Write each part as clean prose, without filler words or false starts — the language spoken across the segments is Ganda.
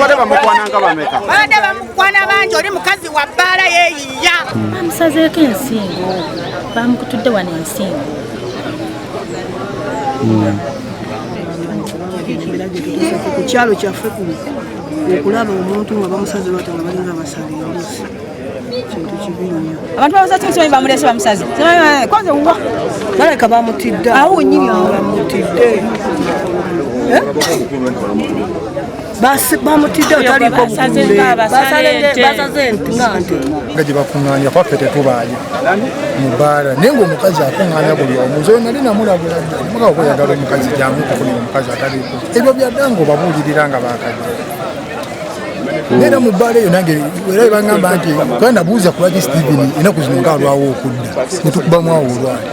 Babadde bamukwana nga bameka? Babadde bamukwana bangi, oli mukazi wa bbaala yeeyiya. Bamusazeeko ensingo, bamukutudde wano ensingo. Ku kyalo kyaffe kuno okulaba omuntu nga bamusaze batyo nga balinga basala embuzi, kintu kibi nnyo. Abantu babuza kimu, simanyi bamulese bamusaze. Kwanza wa Balabika bamutidde. Awo wennyini awo. Bamutidde. Eh? Bamutidde otaliiko Basaze nga basala ente. Basaze ente nga nte. Nga gye bakuŋŋaanya kwaffe tetubaayo mu bbaala, naye ng'omukazi akuŋŋaanya buli omu. Nze nali namulabula dda, nimugaa okweyagala omukazi jangu okufunira omukazi ataliiko ebyo byadda ng'obabuulirira nga bakajja. Naye era mu bbaala eyo nange era baŋŋamba nti kuba nabuuza ku lwaki Steven ennaku zino ng'alwawo okudda, netukubamu awo olwali.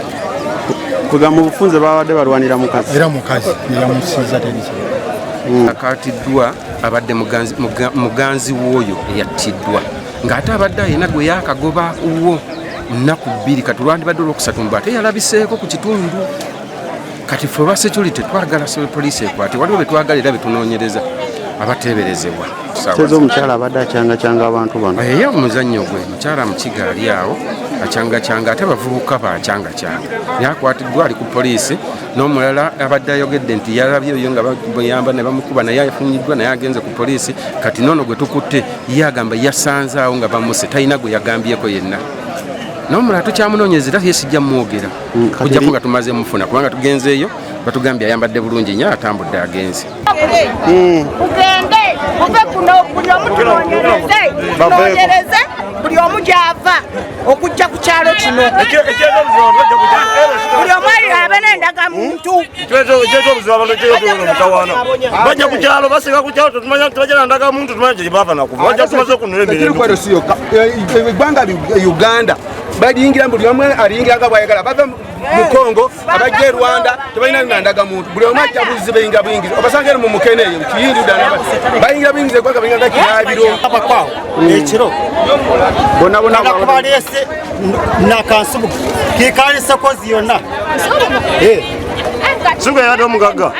Kwega mu bufunze babadde balwanira mukazi. Era mukazi yeyamusiiza teriki. Akatiddwa abadde muganzi w'oyo eyattiddwa, ng'ate abadde alina gwe yaakagoba wo nnaku 2, kati lwandibadde olwokusatu mbu ate yalabiseeko ku kitundu. Kati ffe oba security twagala poliisi ekwate, waliwo betwagala era betunoonyereza abateeberezebwa. Teeza omukyala abadde acangacanga abantu bano. Ye omuzannyo gwe mukyala mukiga ali awo acangacyanga, ate abavubuka bacangacyanga, naye akwatiddwa ali ku poliisi. N'omulala abadde ayogedde nti yalabye oyo nga bamuyamba ne bamukuba, naye afunyiddwa, naye agenze ku poliisi. Kati noono gwe tukutte ye agamba yasanze awo nga bamuse, talina gwe yagambyeko yenna. N'omulala tukyamunoonyeza era ye sijja mwogera kujjako nga tumaze mufuna, kubanga tugenzeeyo batugambye ayambadde bulungi nnyo, atambudde agenze. Mugende muve kuno, buli omu tunoonyereze, tunoonyereze buli omu gy'ava okujja ku kyalo kino. Buli omu abe n'endagamuntu. Bajja ku kyalo, basiga ku kyalo, tetumanya, tebajja na ndagamuntu, tumanya gye bava nakuva, bajja tumaze okunula emirembe. Si yokka, eggwanga Uganda baliyingira, buli omu aliyingira nga bwayagala. Bava mu Congo, abajja e Rwanda tebalina na ndagamuntu. Buli omu ajja buzzi, bayingira buyingizi, obasanga eri mu Mukene eyo Kiyindi ddala, bayingira buyingizi eggwanga, bayingira nga kirabiro. Abakwawo ekiro. Bonna bonna. Kubalese nakansubu kikalisa kozi yonna. Singa yabadde omugagga.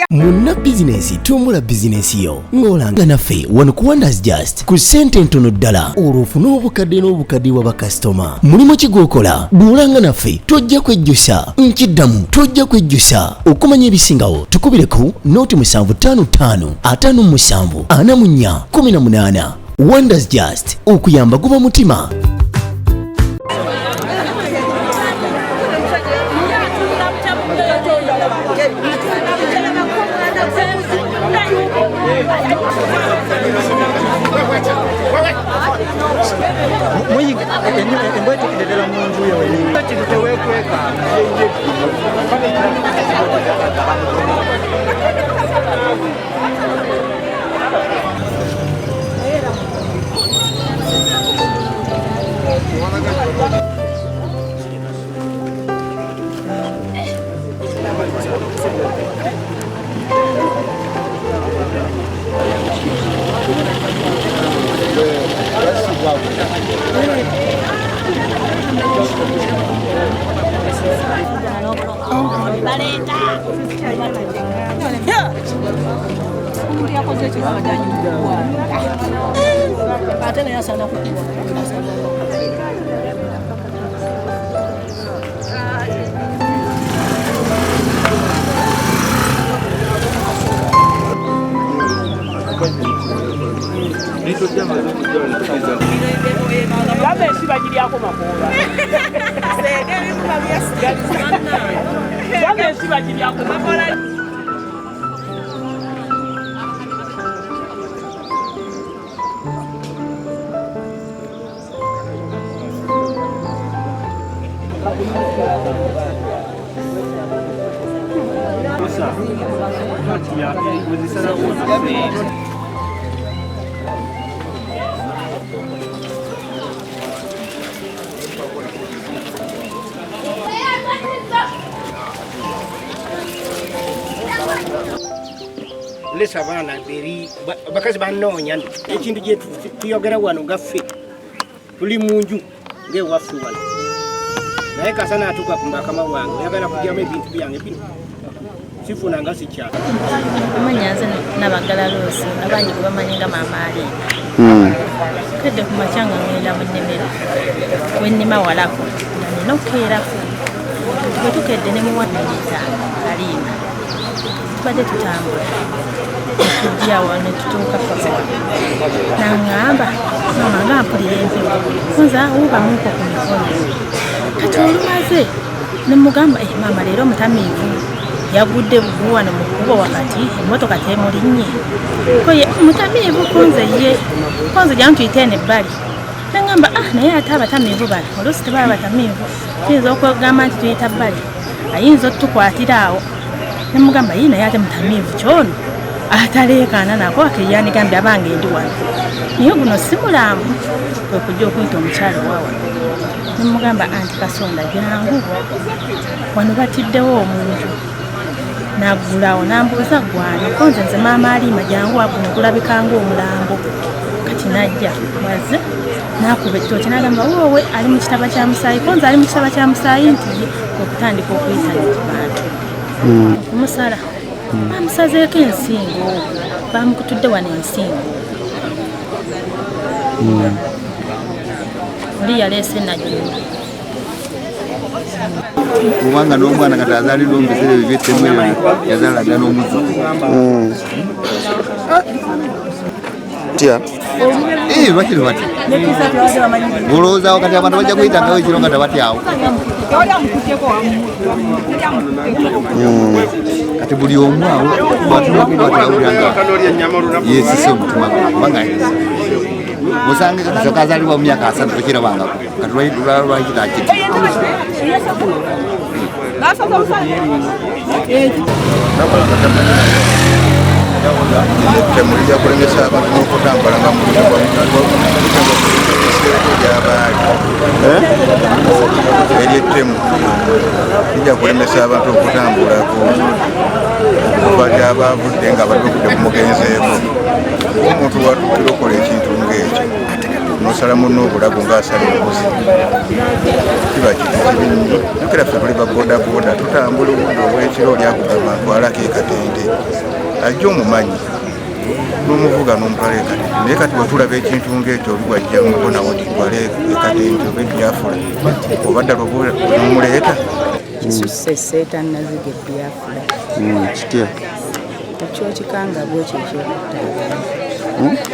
Munna bizinensi, tumbula bizinensi yo ng'olanga naffe wano ku Wonders Just ku ssente entono ddala, olwo ofune obukadde n'obukadde bwa bakasitoma. Mulimu ki gw'okola? Bw'olanga naffe tojja kwejjusa. Nkiddamu, tojja kwejjusa. Okumanya ebisingawo tukubireko 0755 57 44 18. Wonders Just, okuyamba guba mutima. Embwa etukidde ddala mu nju yo wenyini, kintu teweekweka. Omuntu yakoze ekyo abadde anyumirwa, ate naye asaana kukuba. Gamba ensi bagiryako makoola. Gamba ensi bagiryako makoola. Lesa abaana eri bakazi banoonya ekintu gye tuyogera wano gaffe tuli mu nju ng'ewaffe wano, naye kasana atuuka ku bakama wange oyagala kugyamu ebintu byange bino sifuna nga sikyala. Amanya Nabagala Rose abangi gwe bamanyi nga Maama Aliima. Kedde ku makya nga ngenda mu nnimiro, wennima walako nga nina okukeerako. Kati bwe tukedde ne muwanayita Aliima, tubadde tutambula netujja wano ne tutuuka paka wano, naŋŋamba maama nga mpulira empewo, nze awuubamuko ku mikono. Kati olumaze ne mugamba, maama leero omutamiivu yagudde bugu wano mu kkubo wakati, emmotoka temulinnye. Ko ye mutamiivu kunze ye konze jantuyite eno ebbali. Nangamba naye ate abatamiivu bano oluusi tebaba batamiivu, tuyinza okugamba nti tuyita bbali, ayinza otukwatira awo. Ne mugamba ye naye ate mutamiivu kyono ataleekaana nako akeyandigambye abange ndi wano, naye guno si mulambo. Kwe kujja okuyita omukyalo wa wano ne mugamba anti Kasonda jangu wano batiddewo omuntu. Naggulawo nambuuza gwani, konze nze Maama Aliima jangu aguno gulabika ng'omulambo. Kati najja waze nakuba ettooki n'agamba woowe ali mu kitaba kya musaayi, konze ali mu kitaba kya musaayi nti ye okutandika okuyitana ku bantu. Okumusala bamusazeeko ensingo, bamukutudde wano ensingo. Oli yaleese Najjumba. Kubanga n'omwana kati azaalidde mu biseera ebyo eby'ettemu ebyo yazaala dda n'omuzzukulu. Tya? Lwaki tebatya? Olowooza kati abantu bajja kuyitangawo ekiro nga tebatyawo. Kati buli omu awo bw'atunula nga yeesise omutima gwe kubanga osange kati kazaalibwa mu myaka 3 tokirabangako kati lwaki takiti. Ettemu lijja kulemesa abantu n'okutambula nga mueseeko gy'abaali. Ery'ettemu lijja kulemesa abantu okutambulako okuva gy'abaavudde nga bali okudde ku mugenzeeko. Omuntu watuukira okola ekintu ng'ekyo n'osala munno obulago ng'asala embuzi kiba kintu kibi nnyo. Jjukira ffe tuli ba boodabooda tutambula obudde obw'ekiro oli akugamba ntwalako e Katende, ajja omumanyi n'omuvuga n'omutwala e Katende. Naye kati bwe tulaba ekintu ng'ekyo oli bw'ajja mubonawo nti ntwale e Katende oba e Biafra oba ddala onomuleeta. Kisusse seeta Naziga e Biafra. Kitya? Ekyokikangabwa ekyo ekyokutta abantu.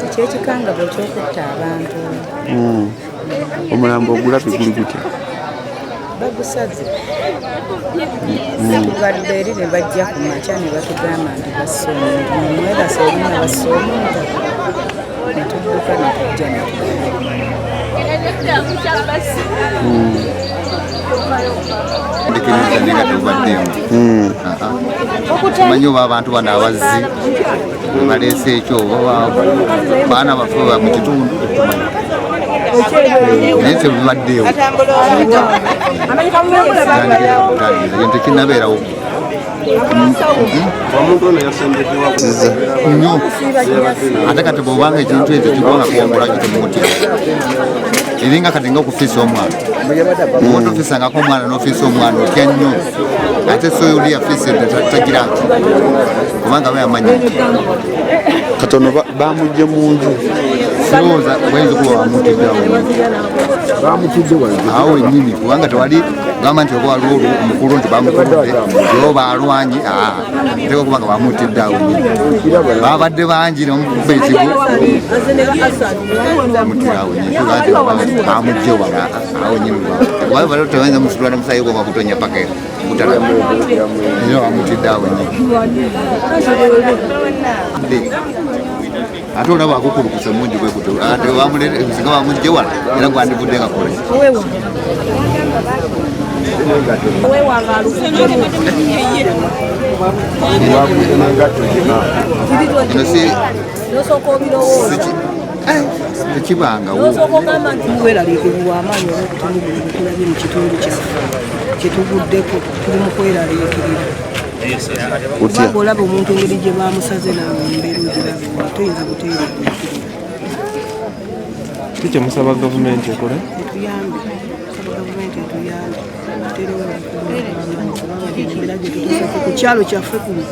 Ekyekikangabwa ekyokutta abantu. Omulambo ogulabye guli gutya? Bagusaze. Tubadde eri ne bajja ku makya ne batugamba nti basse omuntu, nemwebase olumu basse omuntu, ne tudduka ne tujja ne tugenda. Ndikiriza naye nga tebubaddeemu. Omanyi oba abantu bano abazzi baleese ekyo oba baana baffe ba mu kitundu tetumanyi, naye tebubaddeewo ekintu tekinnabeerawo nnyo. Ate kati bw'obanga ekintu ekyo kigwanga kuwangula kyo temumutya, eringa kati nga okufiisa omwana, oba tofiisangako omwana n'ofiisa omwana otya nnyo, ate so oli yafiisa tagira kubanga aba yamanyi. Katono bamuggye mu nju. Sirowooza bayinza okuba bamutidde awo wennyini, kubanga tewali gamba nti oba waliwo omukulu nti bamukuludde oba baalwanye, teeka okuba nga bamutidde awo wennyini. Babadde bangi nebamukuba ekigo mutira awo wennyini, bamuggye wala awo wennyini, kuba bali tebayinza musitula na musaayi gwo bakutonya paka butala, era bamutidde awo wennyini. Ate olaba akukulukusa mungi bwe gutyo, ate singa bamuggye wala era gwandivudde nga kole. Kino si tekibangawo. Mweraliikirira amaanyi olw'obutemu buno bwe tulabye mu kitundu kyaffe kyetuguddeko, tuli mu kweraliikirira. Kubanga olaba omuntu engeri gye bamusaze naawe embeera ogiraba toyinza buteeraliikirira. Kiki kye musaba gavumenti ekole? Etuyambe, tusaba gavumenti etuyambe. Tuteerewo obukulu kubanga embeera gye tutuuseeko ku kyalo kyaffe kuno,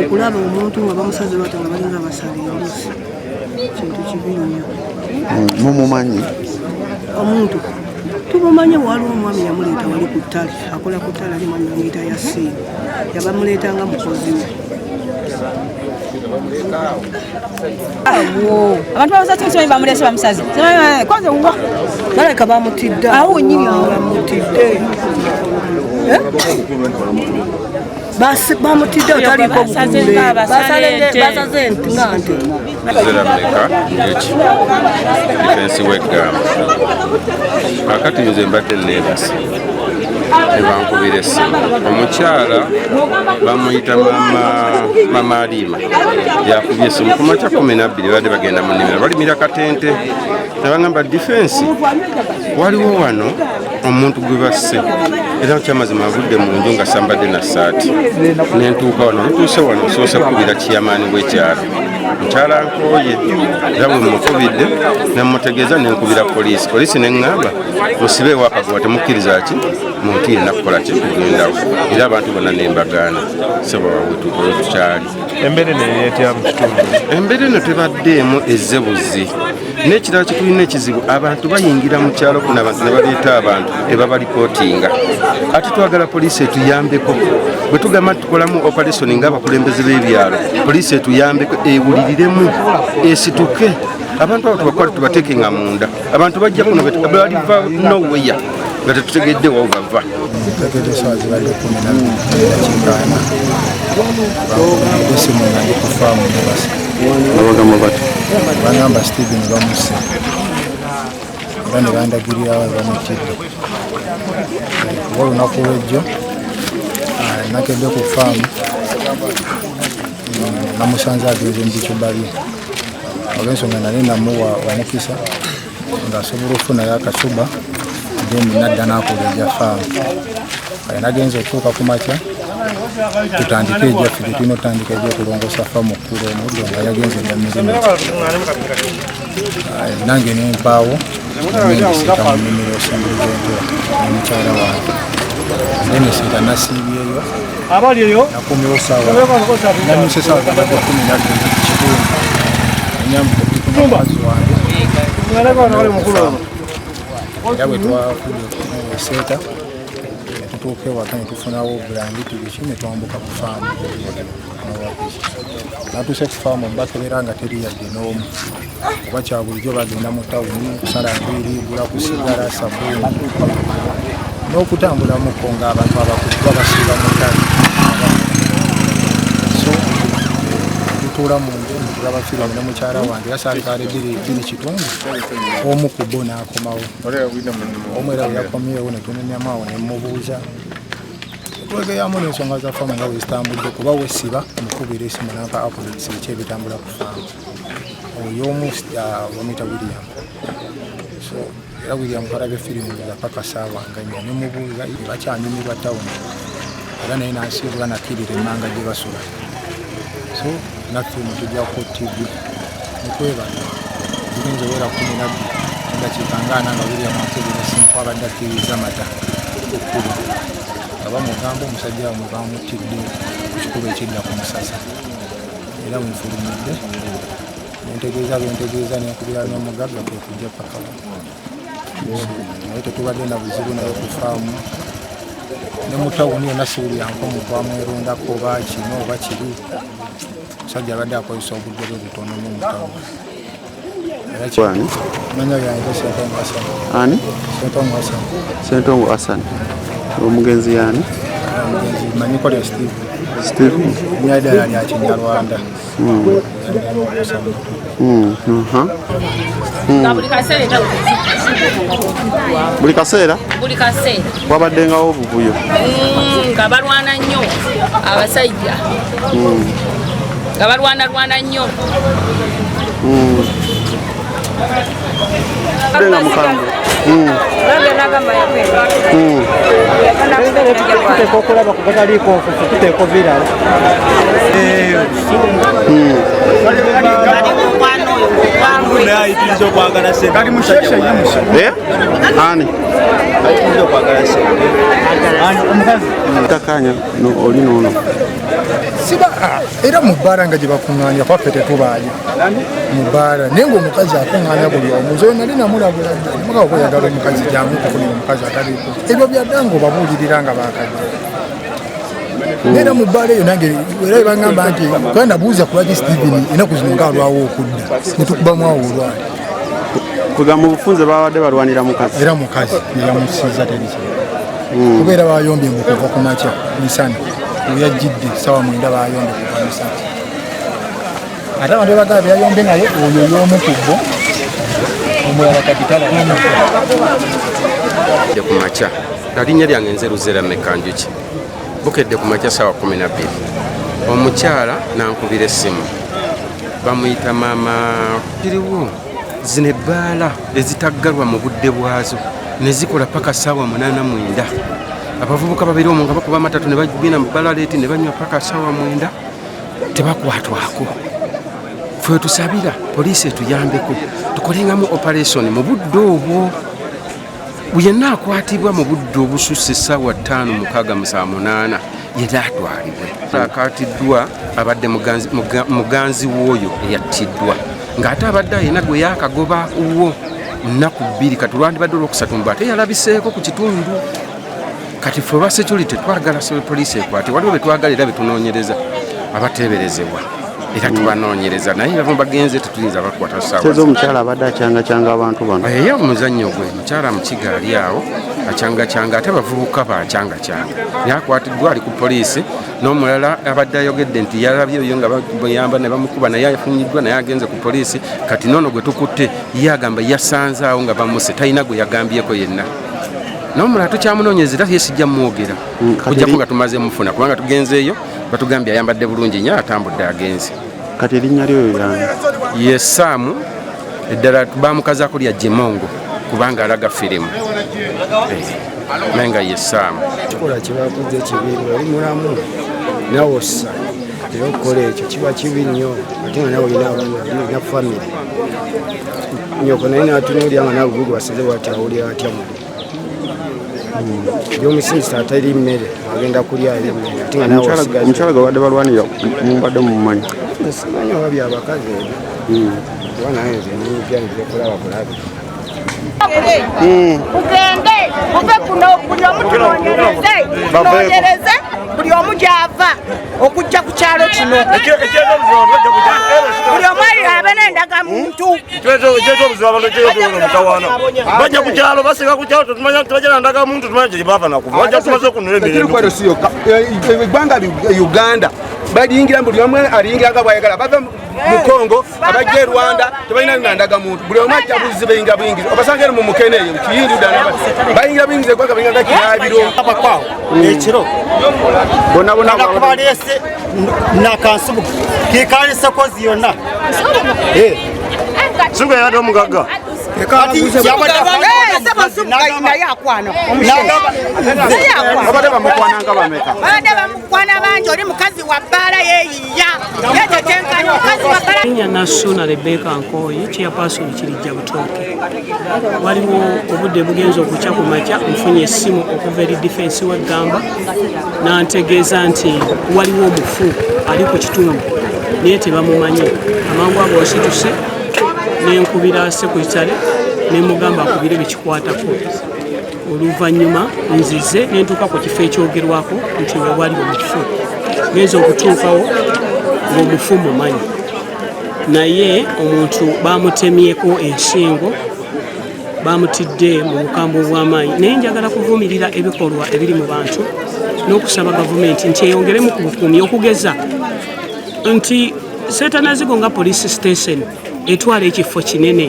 okulaba omuntu nga bamusaze bata nga balinga abasala embuzi, kintu kibi nnyo. Mumumanyi? Omuntu tumumanyi, waliwo omwami yamuleeta wali ku ttale, akola ku ttale, ali mwami bamuyita Yasiini, yabamuleetanga mukozi we. Abantu babuza kimu simanyi bamulese bamusaze. Kwanza uwa. Balabika bamutidde. Awo wennyini awo. Bamutidde. Bamutidde otaliiko bukumbe. Basaze nga nte. Zeramuleka eki difensi w'eggamba. Kakati nze mbadde neebase ne bankubira essimu. Omukyala bamuyita mama Alima yakubye essimu ku makya 12, badde bagenda mu nnimiro balimira Katente, ne bagamba difensi waliwo wano omuntu gwe basse, era kyamazima avudde mu nju nga sambadde na ssaati, nentuuka wano, lutuuse wano soose kukubira kiyamaani w'ekyalo, mukyala nkooye, era bwe mukubidde nemutegeeza nenkubira poliisi, poliisi neŋŋamba musibe wakagoba temukkiriza ki muntu yenna kukola ki kugendawo, era abantu bonna nembagaana sebawawetuukole tukyali. Embeera eno ereetera mu kitundu? Embeera eno tebaddeemu ezze buzi. N'ekirala kye tulina ekizibu, abantu bayingira mu kyalo kuno, abantu ne baleeta abantu tebabalipootinga. Ate twagala poliisi etuyambeko, bwe tugamba tukolamu operation ng'abakulembeze b'ebyalo, poliisi etuyambeko ewuliriremu esituke, abantu abo tubakwate tubateekenga munda. Abantu bajja kuno baliva nowhere nga tetutegedde wa bava. Ntegedde essaawa zibadde 12:40, essimu nga ndi ku faamu nebasa. Abagamba bati bagamba Steven bamusse, era ne bandagirirawo bamutidde. Kuba olunaku lwejjo nakedde ku faamu, namusanze agenze mu bicuba bye, olw'ensonga nali namuwa omukisa ng'asobola okufunayo akacuba, then nadda n'akola egya faamu. Kale nagenze okutuuka ku makya tutandike egyaffe gye tulina otandika egyokulongoosa faamu okukula omuddo, nga yagenze dda mirimu, nange nempaawo nendisiita mu nnimiro osimbuliza entura ne mukyala wange, then esiita nasiibyeyo nakumyewo saawa nanyuse saawa zabadde 12:15, enyambuka mukazi wange, era bwe twakubye eseeta netutuuka ewaka netufunawo bulangiti biki netwambuka ku faamu. Natuuse ku faamu mbakebera nga teri yadde n'omu, oba kya bulijjo bagenda mu tawuni kusala nviiri, gula ku sigala, sabuuni n'okutambulamuko ng'abantu abakulu babasiiba mu ttale. So tutuula mu nju netulaba firimu ne mukyala wange, era saalikaale 2:15 omu ku bo n'akomawo omu, era bwe yakomyewo ne tunyumyamu awo ne mmubuuza, twegeyamu n'ensonga za faamu nga bwe zitambudde, kuba wesiba mukubira esimu nampa updates biki ebitambula ku faamu. Oyo omu bamuyita William. So era William twalabye firimu za paka saawa nga 4, ne mubuuza bakyanyumirwa tawuni, era naye nansiibula nakkirira emmanga gye basula. So naffe netujjako TV nekwebala, zigenze wera 12:40 nga William akubira esimu kwabadde akkiriza mata okkuba, nga bamugamba omusajja wamwe bamutidde ku kikubo ekidda ku musasa. Era bwenfulumidde nentegeeza byentegeeza nenkubira n'omugagga kwe kujja paka naye tetubadde na buzibu naye ku faamu ne mu tawuni yonna siwulira nkomu kwamwerondako oba kino oba kiri. Omusajja abadde akozesa obudde bwe butono nnyo mu tawuni. Ani? Manya yange Sentongo Hassan. Ani? Sentongo Hassan. Sentongo Hassan. Omugenzi yani? Omugenzi manyiko lya Steve. Steve. Linnya ddala lya Kinyarwanda. Nga buli kaseera entalo Buli kaseera? Buli kaseera. Wabaddengawo obuvuyo? Nga balwana nnyo abasajja. Nga balwanalwana nnyo. Nga mukambwe. Tuteeka okulaba ku gataliiko nfufu, tuteeka birala. Mukwano. Ani? Takanya no oli nono. Siba era mu bbaala nga gye bakuŋŋaanya kwaffe tetubaayo mu bbaala, naye ng'omukazi akuŋŋaanya buli omu. Nze nali namulabula dda nemugamba okweyagala omukazi jangu okufunira omukazi ataliiko. Ebyo byadda ng'obabuulirira nga bakajja. Era mu bbaala eyo nange era bangamba nti kuba nabuuza ku lwaki Steven ennaku zino ng'alwawo okudda ne tukubamu awo olwali. Kugamba mu bufunze babadde balwanira mukazi. Era mukazi yamusiiza teri kintu. Kubeera bayombye mbu kuva ku makya misana weyajjidde ssaawa 9 bayombye kuva misana. Ate abantu bebagamba beyayombye naye oyo y'omu ku bo omulala kati talaba. Ku makya linnya lyange nze Luzera Mekanjuki. Bukedde ku makya ssaawa 12 omukyala nankubira essimu, bamuyita maama kiriwo zino ebbaala ezitaggalwa mu budde bwazo ne zikola paka ssaawa 8 9. Abavubuka babiri omwo nga bakuba amatatu ne bagenda mu bbaala leeti ne banywa paka ssaawa 9 tebakwatwako. Ffe tusabira poliisi etuyambeko tukolengamu operation mu budde obwo. Yenna akwatibwa mu budde obususse essaawa 5 6 7 8 yenna atwalibwe. Akwatiddwa abadde muganzi w'oyo eyattiddwa ng'ate abadde ayina gwe yaakagoba wo nnaku 2 kati lwandibadde olwokusatu mbu ate yalabiseeko ku kitundu. Kati ffe oba security twagala poliisi ekwate, waliwo be twagala era be tunoonyereza abateeberezebwa era tubanoonyereza, naye bava bagenze tetuyinza bakwata ssaawa. Tezo omukyala abadde akyangacanga abantu bano. Ye omuzannyo gwe mukyala Mukiga ali awo akyangacanga, ate abavubuka bakyangacanga. Naye akwatiddwa ali ku poliisi, n'omulala abadde ayogedde nti yalabye oyo nga bamuyamba ne bamukuba naye afunyiddwa naye agenze ku poliisi. Kati noono gwe tukutte ye agamba yasanze awo nga bamuse, talina gwe yagambyeko yenna. N'omulala tukyamunoonyereza era ye sijja mmwogera kujjako nga tumaze mufuna, kubanga tugenzeeyo batugambye ayambadde bulungi nnyo atambudde agenze. Kati erinnya lyoyo yani? Ye Saamu, eddala bamukazaako lya Jemongo kubanga alaga firimu, naye nga ye Saamu. Kikola kyebakoze kibi, oli mulamu nawe ossa, era okukola ekyo kiba kibi nnyo, ate nga nawe olina abaana olina famire. Nnyoko naye n'atunuulira nga nawe gwe wasaze bw'ati awulira atya muli. Yomusinzisa atali mmere agenda kulya emmere ate nga nawe osigaza. Omukyala gwe babadde balwanira mubadde mumumanyi? Simanyi oba byabakazi ebyo, kuba naye nze nnyingira nze kulaba bulabi. Mugende muve kuno buli omu tunoonyereze tunoonyereze buli omu gy'ava okujja ku kyalo kino. Buli omu abe n'endagamuntu. Bajja ku kyalo basika ku kyalo tetumanya tebajja na ndagamuntu tumanya gye bava nakuva. Bajja tumaze okunula emirembe. Eggwanga Uganda baliyingira buli omu aliyingira nga bw'ayagala, bava mu Congo abajja e Rwanda tebalina na ndagamuntu, buli omu ajja buzzi bayingira buyingizi, obasanga eri mu Mukene eyo Kiyingi ddala bayingira buyingizi eggwanga bayingira nga kinaabiro. Abakwawo ekiro bonna bonna kubaleese nakansubu kekaalese kozi yonna. Nsubuga yabadde omugagga. Babadde bamukwana nga bameka? Babadde bamukwana bangi, oli mukazi wa bbaala yeeyiya yetetenkanya omukazi wa bbaala. Linnya Nassuna Rebecca Nkooyi, chairperson Kirijja Butooke. Waliwo obudde bugenze okukya ku makya nfunye essimu okuva eri defense w'eggamba n'antegeeza nti waliwo omufu ali ku kitundu naye tebamumanyi. Amangu ago wasituse nenkubira secretary nemugamba akubire bekikwatako. Oluvannyuma nzize nentuuka ku kifo ekyogerwako nti wewali omufu. Ngenze okutuukawo ng'omufu mumanyi, naye omuntu bamutemyeko ensingo, bamutidde mu bukambwe obw'amaanyi. Naye njagala kuvumirira ebikolwa ebiri mu bantu n'okusaba gavumenti nti eyongeremu ku bukuumi, okugeza nti Seetanazigo nga police station etwala ekifo kinene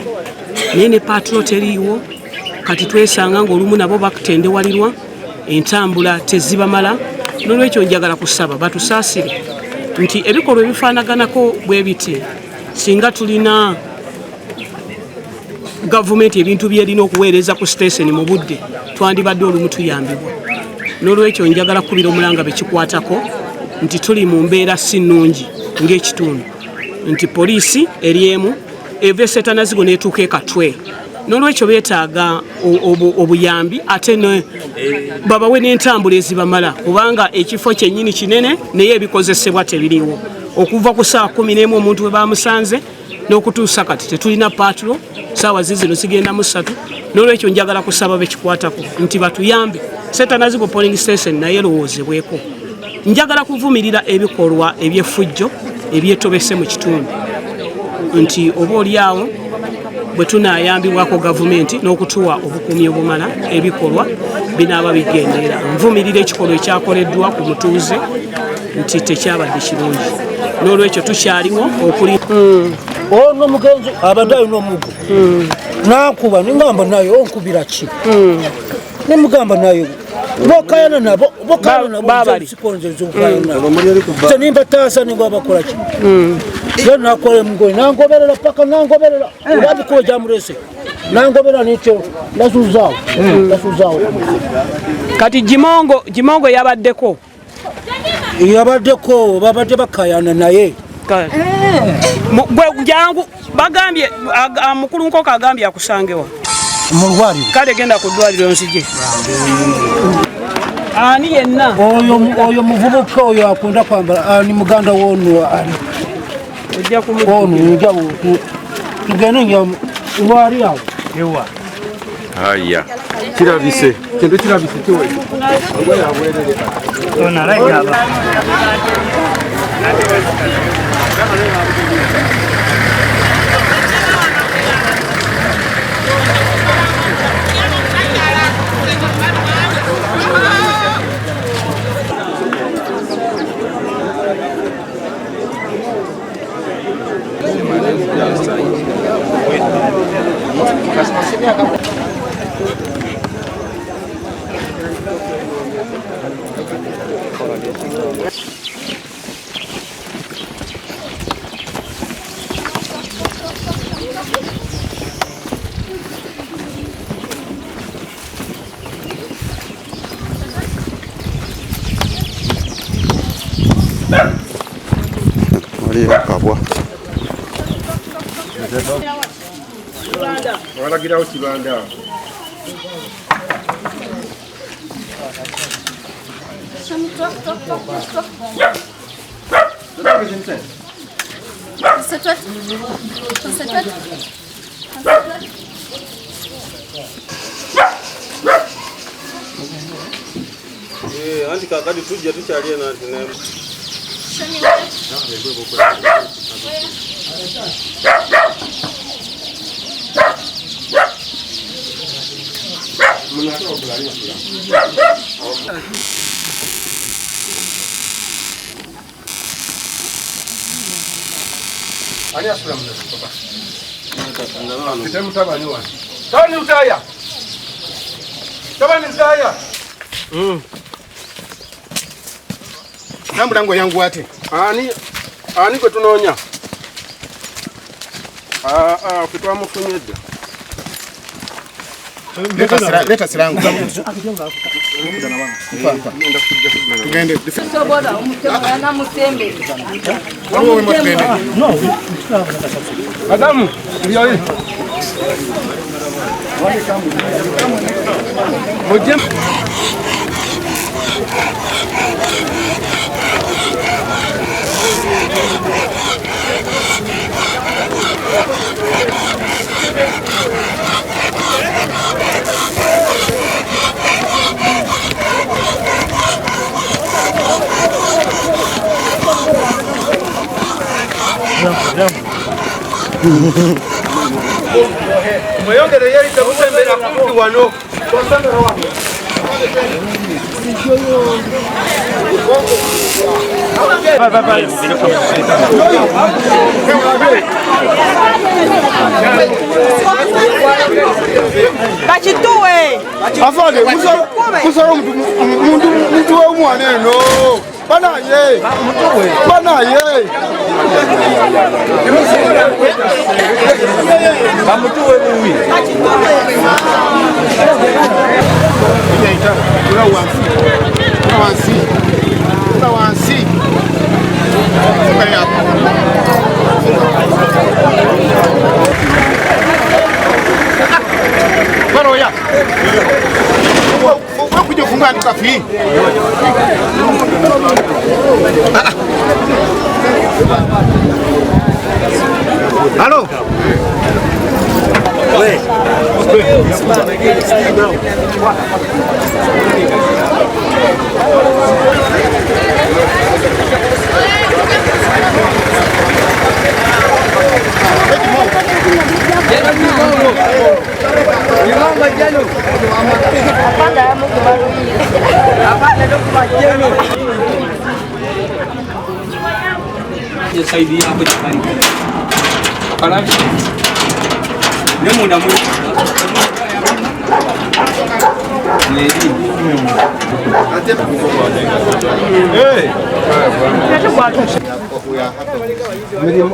naye ne patrol teriiwo. Kati twesanga ng'olumu nabo bakutendewalirwa, entambula tezibamala. N'olwekyo njagala kusaba batusaasire nti ebikolwa ebifaanaganako bwe biti, singa tulina gavumenti ebintu byerina okuweereza ku station mu budde, twandibadde olumu tuyambibwa. N'olwekyo njagala kukubira omulanga bekikwatako nti tuli mu mbeera si nnungi ng'ekitundu, nti poliisi eri emu, Eva esetanazigo n'etuuka ekatwe. N'olwekyo beetaaga obuyambi ate babawe n'entambula ezibamala, kubanga ekifo kyennyini kinene naye ebikozesebwa tebiriwo. Okuva ku ssaawa 11 omuntu we bamusanze n'okutuusa kati tetulina paatulo, ssaawa zizino zigenda mu 3. N'olwekyo njagala kusaba bekikwatako nti batuyambe. Setanazigo polling station naye erowoozebweko. Njagala kuvumirira ebikolwa eby'effujjo ebyetobese mu kitundu, nti oba oli awo bwe tunaayambibwako gavumenti n'okutuwa obukuumi obumala, ebikolwa binaaba bigenderera. Nvumirira ekikolwa ekyakoleddwa ku mutuuze nti tekyabadde kirungi, n'olwekyo tukyaliwo okuli ono mugenzi abadde alina omugo nankuba, ningamba naye onkubira ki, nemugamba naye bokayana nabo bokayana nabo sikonze nze nimbataasa ninga bakola ki, ye nakola emugoye nangoberera paka nangoberera olabikuba gyamulese nangobera nikyo nasuzaawo nasuzaawo. Kati Jimongo yabaddeko babadde bakayana naye gwe jangu bagambye mukulu Nkoka agambye akusangewa mu ddwaliro. Kale genda ku ddwaliro nzije. Ani yenna oyo muvubuka oyo akunda kwambala ani muganda wono ani ojja kumujja ono nja tugende nja lwali awo ewa haya kirabise kintu kirabise kiwe Kabwa. Walagirawo kibanda. Anti kakati tujja tukyali eno anti ne Ani asula muna papa? Mutabani wange. Tabani Lutaaya. Tabani Lutaaya. Tambula ngo yangu ate. Ani gwe tunoonya? Ffe twamufunye dda. Leta silangu. Tugende. Madamu, ndiyo. Mujje. Mweyongere yeri tekusembera kumpi wano. Bakituwe. Afande, musoro muntu w'omwana eno. Banaye. Banaye. Bamutuwe buwi. Wansi. Free. Hello.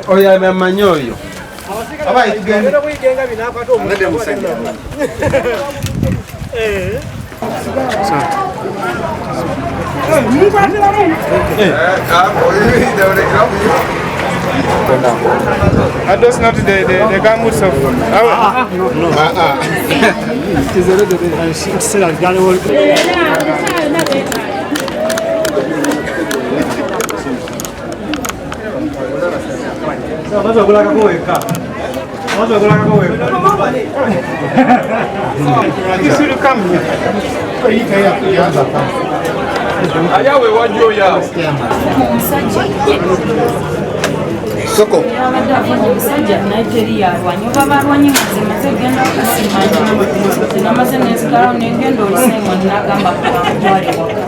Oyo amanyi oyo. Are those not the gumboots of No. Soko. Omusajja naye teri yalwanye oba balwanye nga nze maze genda kusimanya namaze nenzigalawo nengenda olusengo nagamba kutwale waka.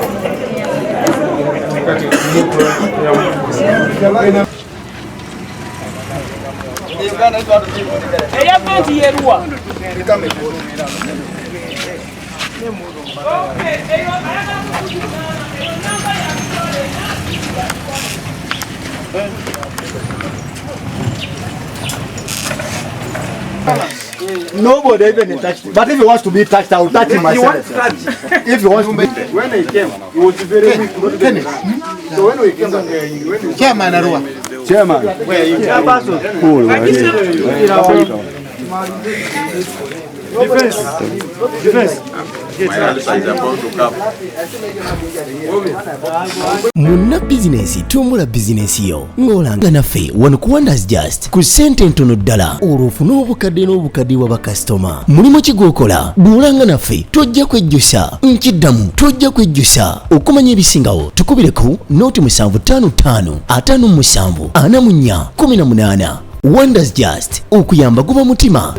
Eya venti yeruwa. Nobody even touched it. But if he wants to be touched, I will touch him myself. If he wants to be. When he came, he was very weak. So when we came, Chairman Arua. Chairman. Cool. Defense. Defense. Munna bizinensi tumbula bizinensi yo ng'olanga naffe wano ku Wonders Just ku ssente entono ddala olwo ofune obukadde n'obukadde bwa bakasitoma. Mulimu ki gw'okola? Bw'olanga naffe tojja kwejjusa, nkiddamu tojja kwejjusa. Okumanya ebisingawo tukubire ku 0755 57 44 18. Wonders Just okuyamba guba mutima.